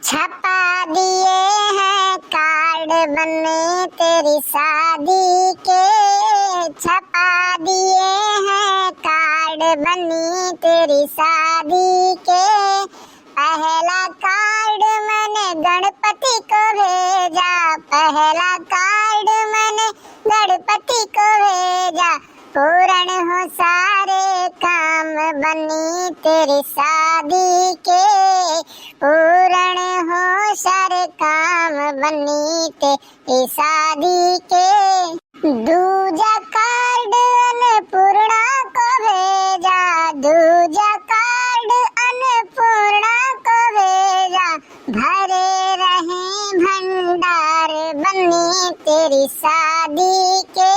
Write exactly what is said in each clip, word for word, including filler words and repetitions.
छपा दिए हैं कार्ड बन्नी तेरी शादी के, छपा दिए हैं कार्ड बन्नी तेरी शादी के। पहला कार्ड मैंने गणपति को भेजा, पहला कार्ड मैंने गणपति को भेजा। पूर्ण हो सारे काम बन्नी तेरी शादी के, पूर्ण हो सारे काम बन्नी तेरी शादी के। दूजा कार्ड अन्नपूर्णा को भेजा, दूजा कार्ड अन्नपूर्णा को भेजा। भरे रहे भंडार बन्नी तेरी शादी के,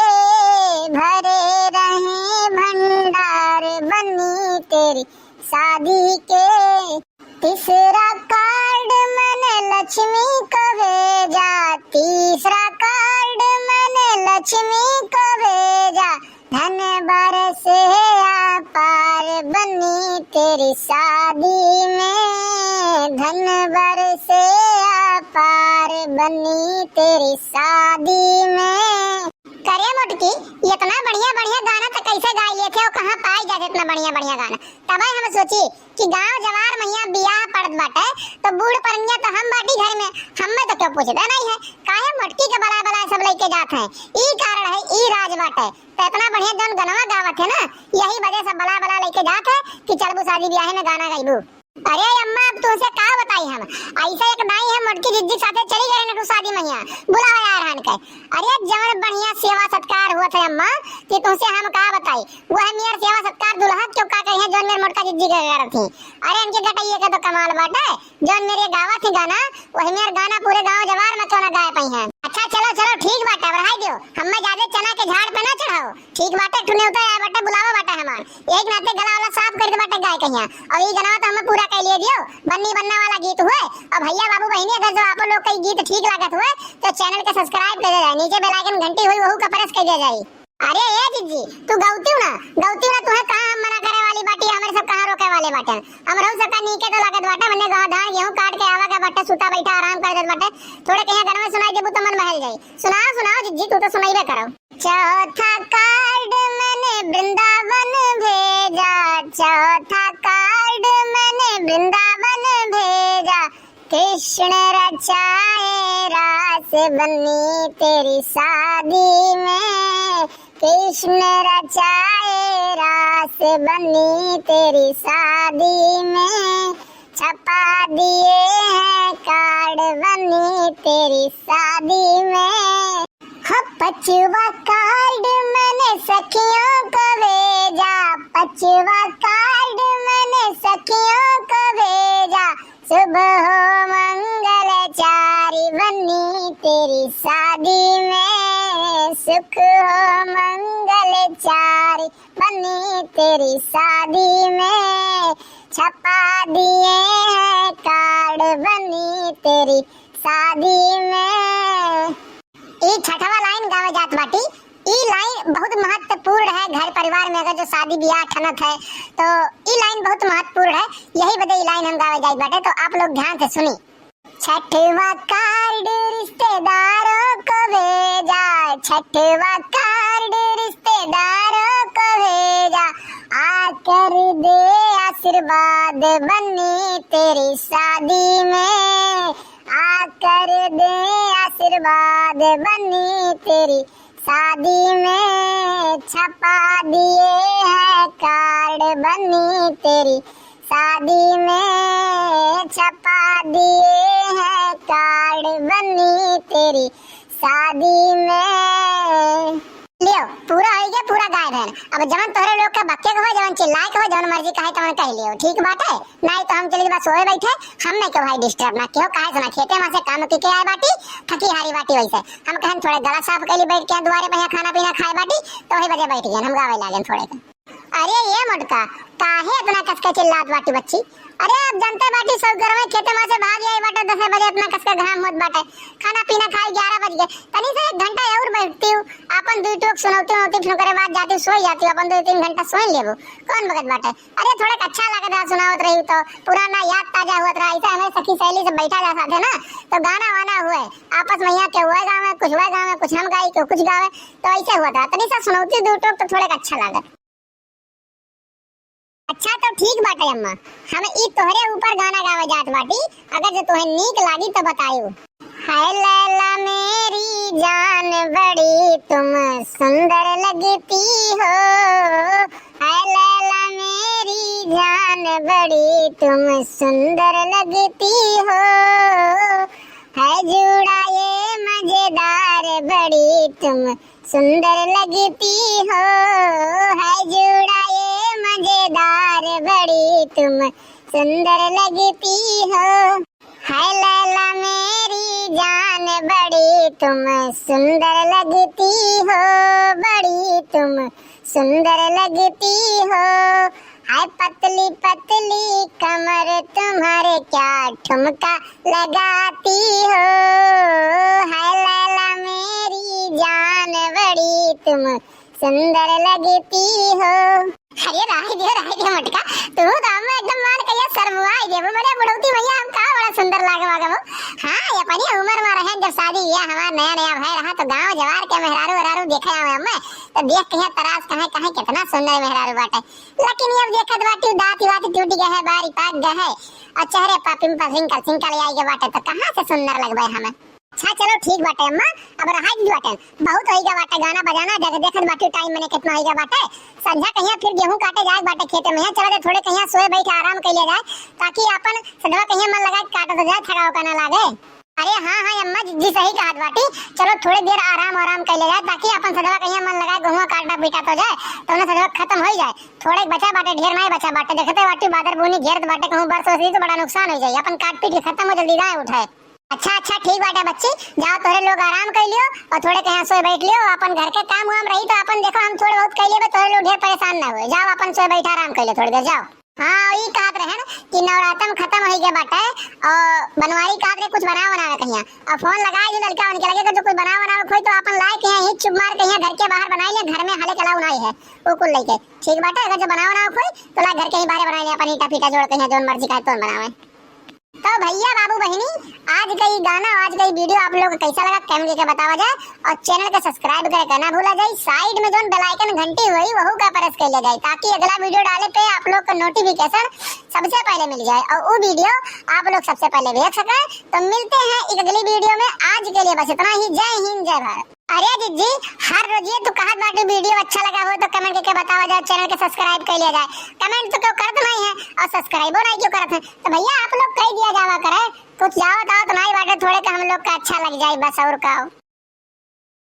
भरे रहे भंडार बन्नी तेरी शादी के। तीसरा कार्ड मैंने लक्ष्मी को भेजा, तीसरा कार्ड मैंने लक्ष्मी को भेजा। धन बरसे अपार बन्नी तेरी शादी में, धन बरसे अपार बन्नी तेरी शादी में। करे मोटकी, इतना बढ़िया बढ़िया गाना त कैसे गाई लेत है और कहाँ पाई जात इतना बढ़िया बढ़िया गाना? तबे हम सोची कि गाँव जवार में हियाँ बियाह पड़त बाटे, तो बूढ़ परनिया तो हम बाटी घर में, हमें तो क्यों पूछते नहीं है, काहे मोटकी के बला बला सब लेके जात हैं। ई कारण है, ई राज बाटे। तो इतना बढ़िया जौन गनवा गावत है ना, यही वजह से बला बला लेके जात है कि चलबू शादी बियाह में गाना गाइबू। अरे अम्मा, अब तुमसे का बताई हम, ऐसे एक दाई है मोटकी जिज्जी साथे चली गए ना शादी में हियाँ, बुलावा यार हन के। अरे जौन बढ़िया सेवा सत्कार हुआ था अम्मा, कि तुमसे हम का बताई, वह मेर सेवा सत्कार दुल्हा क्यों का कही है, जौन मेर मोटका जिज्जी के करत थी। अरे इनके गटैये का तो कमाल बाटे, जौन मेरे गावा थी गाना, वही मेर गाना पूरे गाँव जवार में क्यों ना गाए पाई हैं। अच्छा चलो चलो ठीक बाटे, बढ़ाई दियो, हमें ज्यादा चना के झाड़ पे ना चढ़ाओ। ठीक बाटे, ठुने उतर आया बाटे, बुलावा बाटे हमार, एक नाते गला वाला साफ कर दे बाटे गाय कहिया। और ई गनवा तो हमें पूरा कर लिए दियो, बन्नी बन्ना वाला गीत हुए। और भैया बाबू बहिनी अगर जो आप लोग का ई गीत ठीक लागत हुए तो चैनल के सब्सक्राइब कर दे जाए, नीचे बेल आइकन घंटी हुई वहू का प्रेस कर दे जाए। अरे ए जिज्जी, तू गौती ना, गौती ना, तुहे कहाँ हम मना करे वाली बाटी, हमारे सब कहाँ रोके वाले बाटे। हम रहू सबका नीके तो लागत बाटे, मन्ने गाँव धान गेहूँ काट के आवा के बाटे, सुता बैठा आराम कर देत बाटे। थोड़े कहीं गनवा सुनाई देबू तो मन बहल जाई। सुनाओ सुनाओ जिज्जी, तू तो सुनाइबे करो। चौथा कार्ड मैंने वृंदावन भेजा, चौथा कार्ड मैंने वृंदावन भेजा। कृष्ण रचाए रास बन्नी तेरी शादी में, कृष्ण रचाए रास बन्नी तेरी शादी में। छपा दिए हैं कार्ड बन्नी तेरी शादी में। हाँ, पचवा कार्ड मैंने सखियों को भेजा, पचवा कार्ड मैंने सखियों को भेजा। शुभ हो मंगल चारी बन्नी तेरी शादी में, सुख हो मंगल चारी बन्नी तेरी शादी में। छपा दिए हैं कार्ड बन्नी तेरी शादी में। ई छठवा लाइन गावे जात बाटी। ई लाइन बहुत महत्वपूर्ण है। घर परिवार में अगर जो शादी ब्याह ठनत है तो ई लाइन बहुत महत्वपूर्ण है, यही बदे ई लाइन हम गावे जात बाटे, तो आप लोग ध्यान से सुनी। छठवा कार्ड रिश्तेदारों को भेजा, छठवा कार्ड रिश्तेदारों को भेजा, आकर दे आशीर्वाद बन्नी तेरी शादी में, आकर दे आशीर्वाद बन्नी तेरी शादी में। छपा दिए हैं कार्ड बन्नी तेरी शादी में, छपा दिए हैं कार्ड बन्नी तेरी शादी में। लियो, पूरा हो गया, पूरा गायब है। अब जवन तोहरे लोग के बक्के के हो, जवन चिल्लाए के हो, जवन मर्जी कहे तवन कह लियो, ठीक बाटे। नहीं तो हम चली बस सोए बैठे, हम नहीं के भाई डिस्टर्ब ना किहो, काहे सुना खेते में से काम के, के आए बाटी, थकी हारी बाटी वैसे। हम कहन थोड़े गला साफ कैली बैठ के दुआरे पे यहाँ खाना पीना खाए बाटी, तो वही वजह बैठ गए हम गावे लागन थोड़े के। अरे ये मोटका, काहे इतना कस के चिल्लात बाटी बच्ची? अरे आप जानते बाटी सब घर में खेते में से भाग आई बाटे, दस बजे इतना कस के घाम होत बाटे, खाना पीना खाई ग्यारह बज गए, तनी से एक घंटा और बैठती हूँ, आपन दुई टोक सुनौती उनौती, फिर ओकरे बाद जाती हूँ, सोई जाती हूँ, आपन दो तीन घंटा सोई लेबू, कौन बगत बाटे? अरे थोड़े अच्छा लागत रहा सुनावत रही तो, पुराना याद ताजा होत रहा। ऐसे हमें सखी सहेली से बैठा जा साथे ना, तो गाना वाना हुए, आपस में यहाँ के हुए गावे, कुछ हुए गावे, कुछ हम गाई, के कुछ गावे, तो ऐसे हुआ था। तनी सा सुनौती दू टोक तो थोड़े अच्छा लागत। अच्छा तो ठीक बाटे अम्मा, हम ई तोहरे ऊपर गाना गावे जात बाटी, अगर जो तोहे नीक लागी तो बताइयो। हाय लैला मेरी जान बड़ी तुम सुंदर लगती हो, हाय लैला मेरी जान बड़ी तुम सुंदर लगती हो, है जुड़ा ये मजेदार बड़ी तुम सुंदर लगती हो, है जुड़ा ये मजेदार बड़ी तुम सुंदर लगती हो। हाय लैला मेरी जान बड़ी तुम सुंदर लगती हो, बड़ी तुम सुंदर लगती हो। हाय पतली पतली कमर तुम्हारे क्या ठुमका लगाती हो। हाय लैला मेरी जान बड़ी तुम सुंदर लगती हो। अरे राही दे, राही दे मोटका, तू तो हमें एकदम मान कहिया शर्मुआई देबू। मने बुढ़ौती भैया हम का बड़ा सुंदर लागे वागब हो। हाँ, ये अपनी उम्र में रहे जब शादी हुआ हमार नया नया भय रहा तो गांव जवार के मेहरारू वेहरारू देखे आवे हमें तो देख कहिया तरास कहे कहे कितना सुंदर मेहरारू बाटे। लेकिन ये अब देखत बाटी दांत वात टूट गए है, बारी पाक गए है और चेहरे पर पिंपल रिंकल सिंकल आई गए बाटे तो कहाँ से सुंदर लगबे हमें। अच्छा चलो ठीक बाटे अम्मा, अब रहा दी बाटे, बहुत होई गया बाटे गाना बजाना, देख देखत बाटी टाइम मने कितना होई गया बाटे। संझा कहिया फिर गेहूं काटे जाए बाटे खेते में, चला दे थोड़े कहिया सोए बैठ आराम कर लिया जाए, ताकि अपन सदवा कहिया मन लगा के काटत जाए, थकाव का ना लागे। अरे हाँ हाँ अम्मा, जिज्जी सही कहत बाटी, चलो थोड़े देर आराम आराम कर लिया जाए, ताकि अपन सदवा कहिया मन लगा के गेहूं काटना पीटा तो जाए, तो उन्हें सदवा खत्म हो जाए। थोड़े बचा बाटे, ढेर नहीं बचा बाटे, देखते बाटी बादर बूनी घेरत बाटे, कहूँ बरस वरस दी तो बड़ा नुकसान हो जाए, अपन काट पीट के खत्म हो जल्दी जाए उठाए। अच्छा अच्छा ठीक बाटे बच्ची, जाओ तोहरे लोग आराम कर लियो और थोड़े कहिया सोए बैठ लियो, अपन घर के काम वाम रही तो अपन देखो हम थोड़े बहुत कर लेबे, तोहरे लोग ढेर परेशान ना हुए, जाओ अपन सोए बैठ आराम कर लियो थोड़ी देर जाओ। हाँ ई कहत रहन कि नवरातम खत्म हो गया बाटे और बनवारी कहत रहे कुछ बनावे बनावे कहिया, और फोन लगाए जो लड़का उनके लगे तो कुछ बनावे बनावे खोई तो अपन लाए कहिया ही चुप मार कहिया घर के बाहर बनाई ले, घर में हाले के अलाउ नहीं है वो कुल लेके। ठीक बाटे अगर जो बनावे बनावे खोई तो ला घर के ही बाहर बनाई ले, अपन ईटा फीटा जोड़ कहिया जोन मर्जी का तोन बनावे। तो भैया बाबू बहिनी, आज का ई गाना, आज का ई video आप लोग को कैसा लगा, comment करके बतावा जाए और channel के subscribe करे के ना भूला जाए। Side में जोन bell icon घंटी हुई, वहू का press कर लिया जाए, ताकि अगला video डाले पे आप लोग को notification सबसे पहले मिल जाए और वो video आप लोग सबसे पहले देख सकें। तो मिलते हैं एक अगली video में, आज के लिए बस इतना ही। जय हिंद, जय भारत। अरे जिज्जी, हर रोज ये तू कहत बाटे video अच्छा लगा हो तो comment करके बतावा जाए, channel के subscribe कर लिया जाए। Comment तो क्यों करत नहीं है और subscribe नहीं क्यों करत है, तो भैया आप लोग कह दिया जावा करे, कुछ जाओ तो, तो नहीं बाटे, थोड़े का हम लोग का अच्छा लग जाए बस, और का हो।